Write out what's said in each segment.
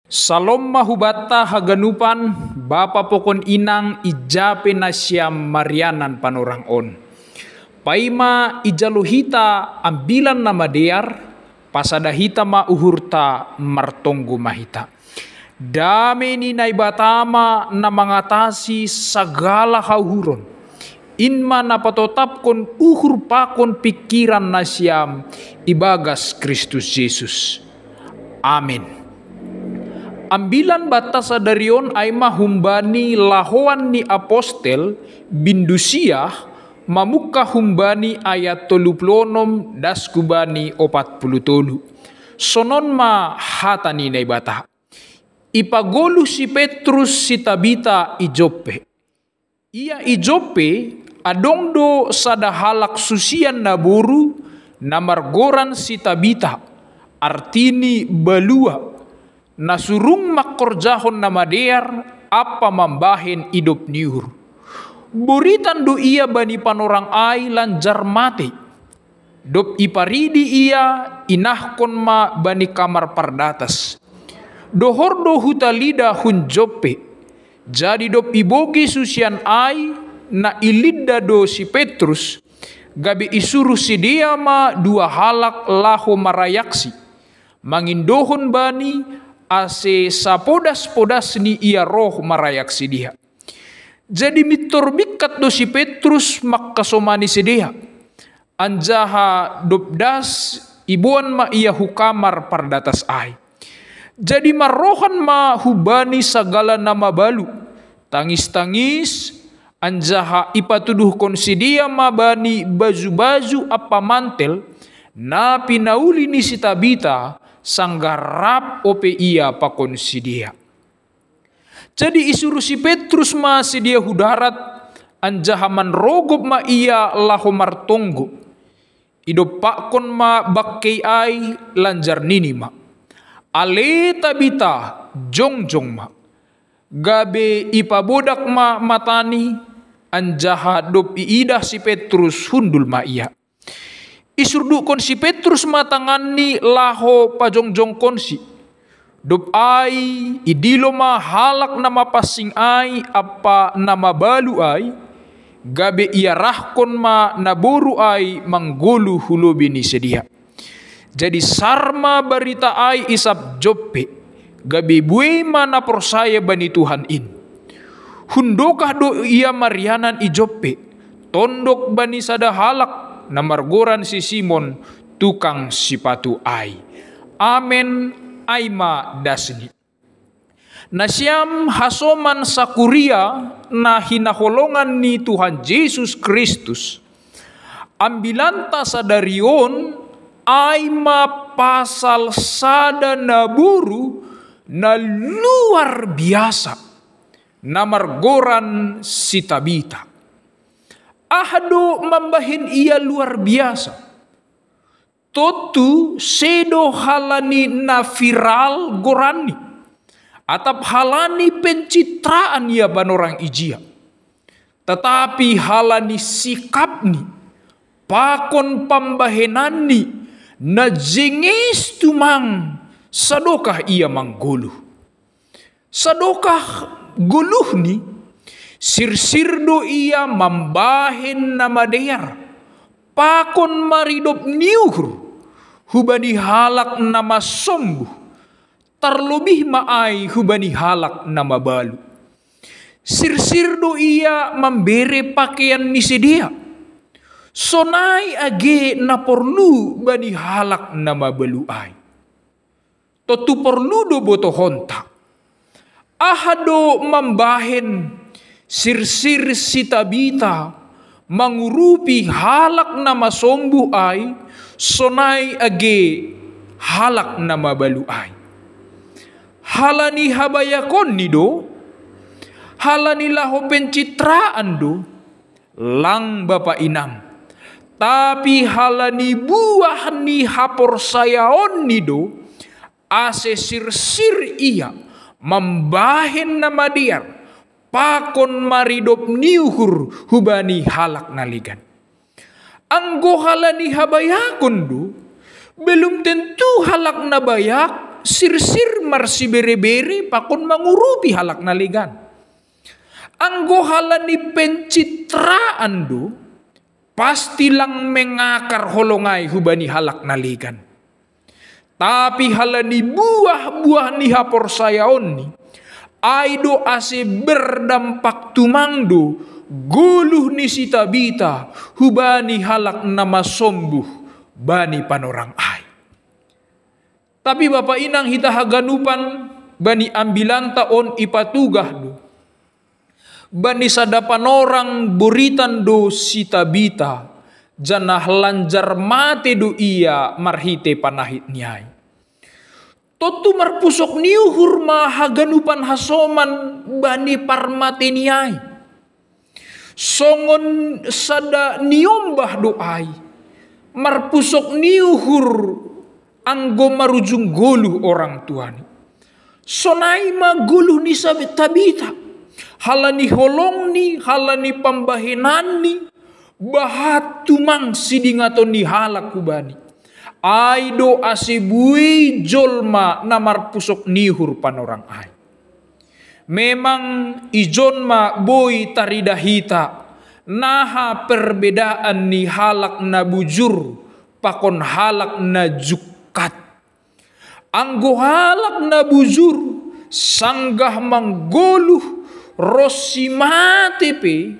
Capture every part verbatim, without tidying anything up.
Salom ma hubanta haganupan, bapa pokon inang, ija pe nasiam marianan panorang on. Paima ijalo hita ambilan na madear, pasada hita ma uhurta, martonggo ma hita. Dame ni Naibata ma na mangatasi sagala hauhuron, in ma na patotapkon uhur pakon pingkiran nasiam ibagas Kristus Jesus. Amin. Ambilan banta sadari on ai ma humbani lahoan ni apostel, bindu sia, mamungka humbani ayat tolu pulu onom das hubani opat pulu tolu. Sonon ma hata ni Naibata. Ipagoluh si Petrus si Tabita i Joppe. Ia i Joppe adong do sada halak susian naboru, na margoran si Tabita, artini balua, na surung mangkorjahon na madear ampa mambahen idop ni uhur. Boritan do ia bani panorang ai lanjar matei. Dob iparidi ia, inahkon ma bani kamar pardatas. Dohor do huta Lida hun Joppe. Jadi dob ibogei susian ai, na i Lida do si Petrus, gabe isuruh sidea ma dua halak laho marayaksi, mangindohon bani, ase sapodas-podasni ia roh marayaksi dia. Jadi mintor bingkat do si Petrus mangkasomani sidea. Anjaha dob das, iboan ma ia hu kamar pardatas ai. Jadi marrohan ma hubani sagala na mabalu, tangis-tangis, anjaha ipatuduhkon sidea ma bani baju-baju ampa mantel, na pinauli ni si Tabita, sanggah rap ope ia pakon sidea. Jadi isuruh si Petrus ma sidea hu darat, anjaha manrogop ma ia laho martonggo. Idompakkon ma bangkei ai lanjar nini ma, "Ale Tabita, jongjong ma." Gabe ipabodak ma matani, anjaha dob iidah si Petrus hundul ma ia. Isurdukkon si Petrus ma tanganni laho pajongjongkonsi. Dob ai idilo ma halak na mapansing ai ampa na mabalu ai, gabe iarahkon ma naboru ai manggoluh hu lobei ni sidea. Jadi sar ma barita ai isab Joppe, gabe buei ma na porsaya bani Tuhan in. Hundokah do ia marianan i Joppe, tondok bani sada halak na margoran si Simon, tukang sipatu ai. Amen. Ai ma dasni. Nasiam hasoman sakuria na hinaholongan ni Tuhan Jesus Kristus, ambilanta sadari on ai ma pasal sada naboru na luar biasa, na margoran si Tabita. Aha do mambahen ia luar biasa? Tontu sedo halani na viral goranni, atap halani pencitraan ia panorang ijia. Tetapi halani sikapni, pakon pambahenanni, na jenges tumang sadokah ia manggoluh. Sadokah goluhni, sirsir do ia mambahen na madear, pakon maridop ni uhur, hubani halak na masombuh, tarlobih ma ai hubani halak na mabalu. Sirsir do ia mambere pakeian ni sidea, sonai age na porlu bani halak na mabalu ai. Tontu porlu do botohonta. Aha do mambahen sirsir si Tabita mangurupi halak na masombuh ai, sonai age halak na mabalu ai? Halani habayakonni do? Halani laho pencitraan do? Lang bapa inang. Tapi halani buah ni haporsayaonni do, ase sirsir ia mambahen na madear, pakon maridop ni uhur hubani halak na legan. Anggo halani habayakon do, belum tentu halak na bayak sirsir marsibere-bere pakon mangurupi halak na legan. Anggo halani pencitraan do, pasti lang mengakar holong ai hubani halak na legan. Tapi halani buah-buah ni haporsayaonni, ai do ase berdampak tumang do goluh ni si Tabita hubani halak na masombuh bani panorang ai. Tapi bapa inang hita haganupan, bani ambilanta on ipatugah do bani sada panorang boritan do si Tabita, janah lanjar mate do ia marhite panahit ni ai. Tontu marpusok ni uhur ma haganupan hasoman bani parmate ni ai. Songon sada niombah do ai, marpusok ni uhur anggo marujung goluh orang tuani. Sonai ma goluh ni Tabita, halani holongni, halani pambahenanni, bahat tumang sidingaton ni halak hubani. Ai do ase buei jolma na marpusok ni uhur panorang ai. Memang ijon ma boi taridah hita naha perbedaan ni halak na bujur pakon halak na jungkat. Anggo halak na bujur, sanggah manggoluh ronsi mate pe,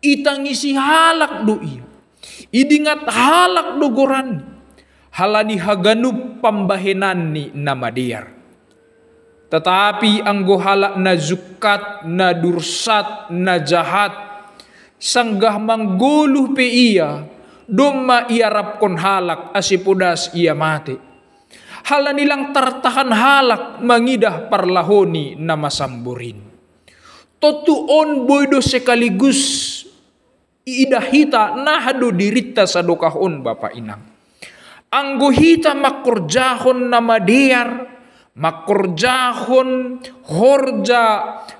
itangisi halak do ia, idingat halak do goranni, halani haganup pambahenanni na madear. Tetapi anggo halak na jungkat, na dursat, na jahat, sanggah manggoluh pe ia, domma iarapkon halak ase podas ia mate. Halani lang tartahan halak mangidah parlahoni na masambor in. Tontu on boi do sekaligus iidah hita naha do dirinta sadokah on, bapa inang. Anggo hita mangkorjahon na madear, mangkorjahon horja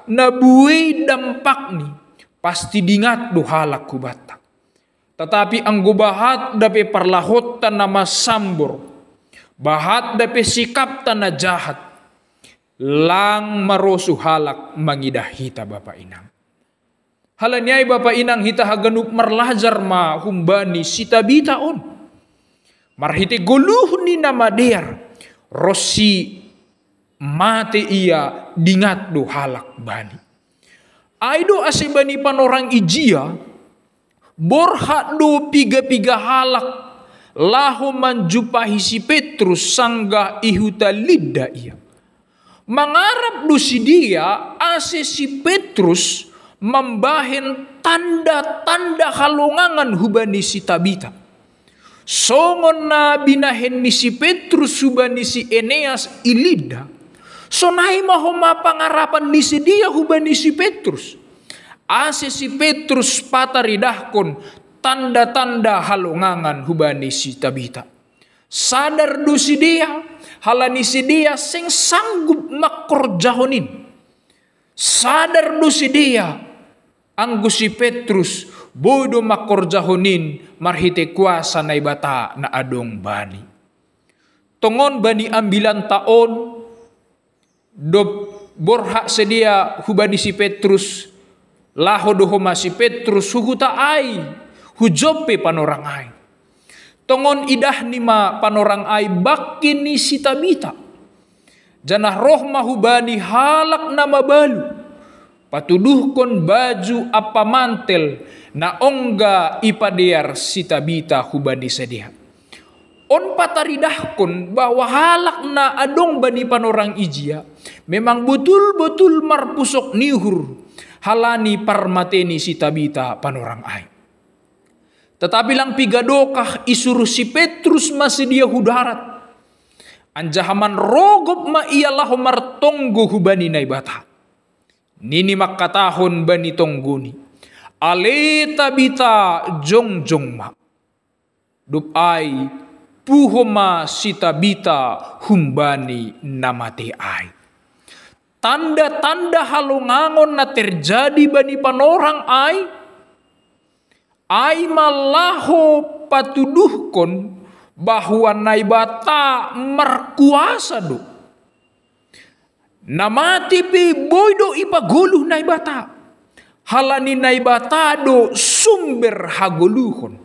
na buei dampakni, pasti dingat do halak hubanta. Tetapi anggo bahat dape parlahonta na masambor, bahat dape sikapta na jahat, lang marosuh halak mangidah hita, bapa inang. Halani ai, bapa inang, hita haganup marlajar ma humbani si Tabita on. Marhite goluhni na madear, ronsi mate ia, dingat do halak bani. Ai do ase bani panorang ijia, borhat do piga-piga halak laho manjumpahi si Petrus sanggah i huta Lidda ia. Mangarap do sidea ase si Petrus mambahen tanda-tanda halongangan hubani si Tabita. Songon na binahen ni si Petrus hubani si Eneas i Lidda, sonai ma homa pangarapan ni sidea hubani si Petrus, ase si Petrus pataridahkon tanda-tanda halongangan hubani si Tabita. Sadar do sidea, halani sidea seng sanggup mangkorjahon in. Sadar do sidea, anggo si Petrus boi do mangkorjahon in marhite kuasa Naibata na adong bani. Tongon bani ambilanta on, dob borhat sidea hubani si Petrus, laho do homa si Petrus hu huta ai, hu Joppe panorang ai. Tongon idahni ma panorang ai bangke ni si Tabita. Janah roh ma hubani halak na mabalu, patuduhkon baju ampa mantel na ongga ipadear si Tabita hubani sidea. On pataridahkon bahwa halak na adong bani panorang ijia memang botul-botul marpusok ni uhur halani parmate ni si Tabita panorang ai. Tetapi lang piga dokah isuruh si Petrus ma sidea hu darat, anjaha manrogop ma ia laho martonggo hubani Naibata. Nini mangkatahon bani tonggoni: Ale Tabita, jongjong ma. Dob ai puho ma si Tabita humbani na mate ai. Tanda-tanda halongangon na terjadi bani panorang ai, ai ma laho patuduhkon Bahwa Naibata markuasa do. Na mate pe boi do ipagoluh Naibata. Halani Naibata do sumber hagoluhon.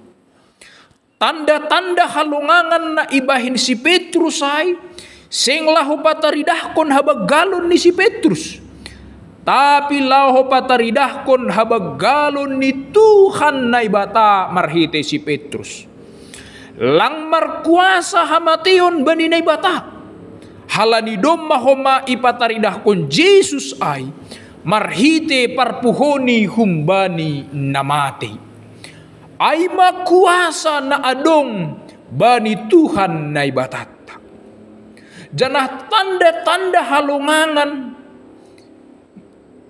Tanda-tanda halongangan na ibahen si Petrus ai, seng laho pataridahkon habanggalon ni si Petrus. Tapi laho pataridahkon habanggalon ni Tuhan Naibata marhite si Petrus. Lang markuasa hamateon bani Naibata. Halani domma homa ipataridahkon Jesus ai, marhite parpuhoni humbani na mate. Ai ma kuasa na adong bani Tuhan Naibatanta. Janah tanda-tanda halongangan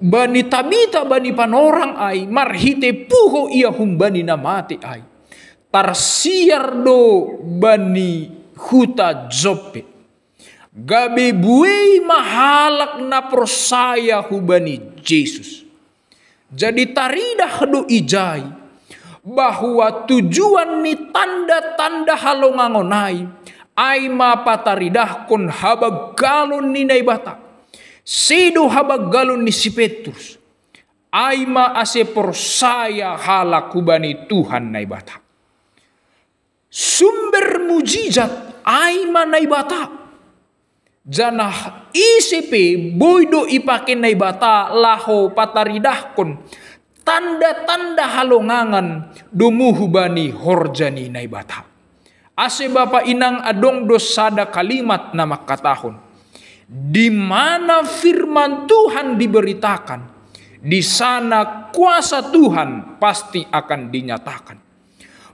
bani Tabita bani panorang ai, marhite puho ia humbani na mate ai, tarsiar do bani huta Joppe. Gabe buei ma halak na porsaya hubani Jesus. Jadi taridah do ijai bahwa tujuan ni tanda-tanda halongangon ai, ai ma pataridahkon habanggalon ni Naibata. Sedo habanggalon ni si Petrus. Ai ma ase porsaya halak hubani Tuhan Naibata. Sumber mujizat ai ma Naibata. Janah ise pe boi do ipake Naibata laho pataridahkon tanda-tanda halongangan domu hubani horja ni Naibata. Ase bapa inang adong do sada kalimat na mangkatahon, di mana firman Tuhan diberitakan, di sana kuasa Tuhan pasti akan dinyatakan.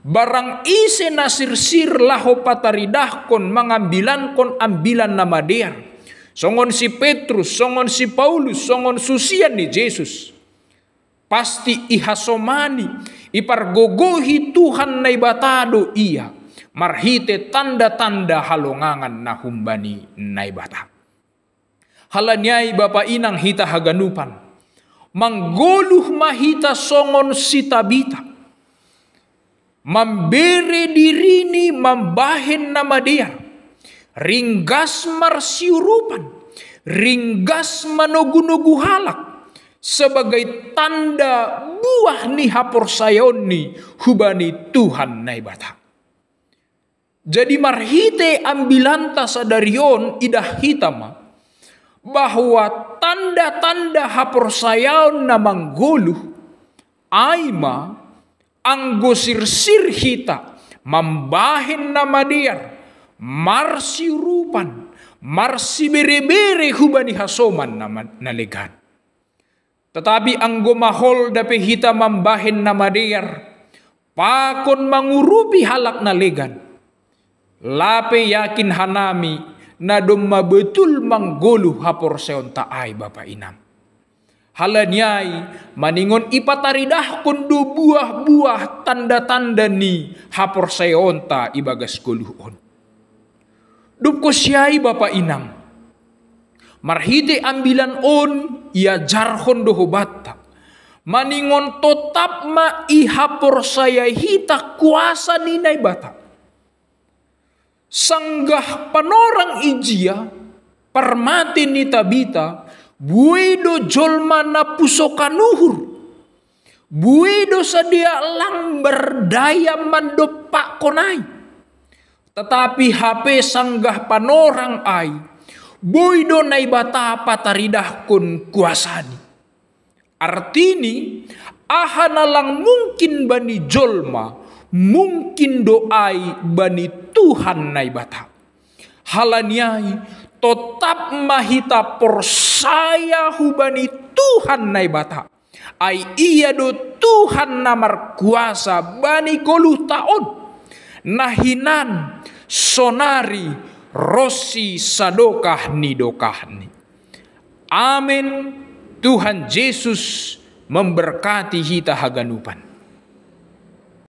Barang ise na sirsir laho pataridahkon mangambilankon Ambilan Namadear, songon si Petrus, songon si Paulus, songon susian ni Jesus, pasti ihasomani, ipargogohi Tuhan Naibata do ia, marhite tanda-tanda halongangan na humbani Naibata. Halani ai bapa inang hita haganupan, manggoluh ma hita songon si Tabita. Mambere dirini mambahen na madear, ringgas marsiurupan, ringgas manogu-nogu halak, sebagai tanda buah ni haporsayaonni hubani Tuhan Naibata. Jadi marhite ambilanta sadari on idah hita ma, bahwa tanda-tanda haporsayaon na manggoluh, ai ma, anggo sirsir hita, mambahen na madear, marsiurupan, marsibere-bere hubani hasoman na, na legan. Tetapi anggo mahol dape hita mambahen na madear, pakon mangurupi halak na legan, lape yakin hanami na domma betul manggoluh haporsayaonta ai bapa inang. Halani ai, maningon ipataridahkon do buah-buah tanda-tanda ni haporsayaonta ibagas goluh on. Dobkonsi ai bapa inang, marhite ambilan on iajarhon do hobanta, maningon totap ma ihaporsayai hita kuasa ni Naibata. Sanggah panorang ijia parmate ni Tabita, buei do jolma na pusokan uhur. Buei do sadia lang berdaya mandompakkon ai. Tetapi hape sanggah panorang ai, boi do Naibata pataridahkon kuasani. Artini, aha na lang mungkin bani jolma, mungkin do ai bani Tuhan Naibata. Halani ai, totap ma hita porsaya hubani Tuhan Naibata. Ai ia do Tuhan na markuasa bani goluhta on, na hinan, sonari, ronsi sadokah ni dokahni. Amen. Tuhan Jesus memberkati hita haganupan.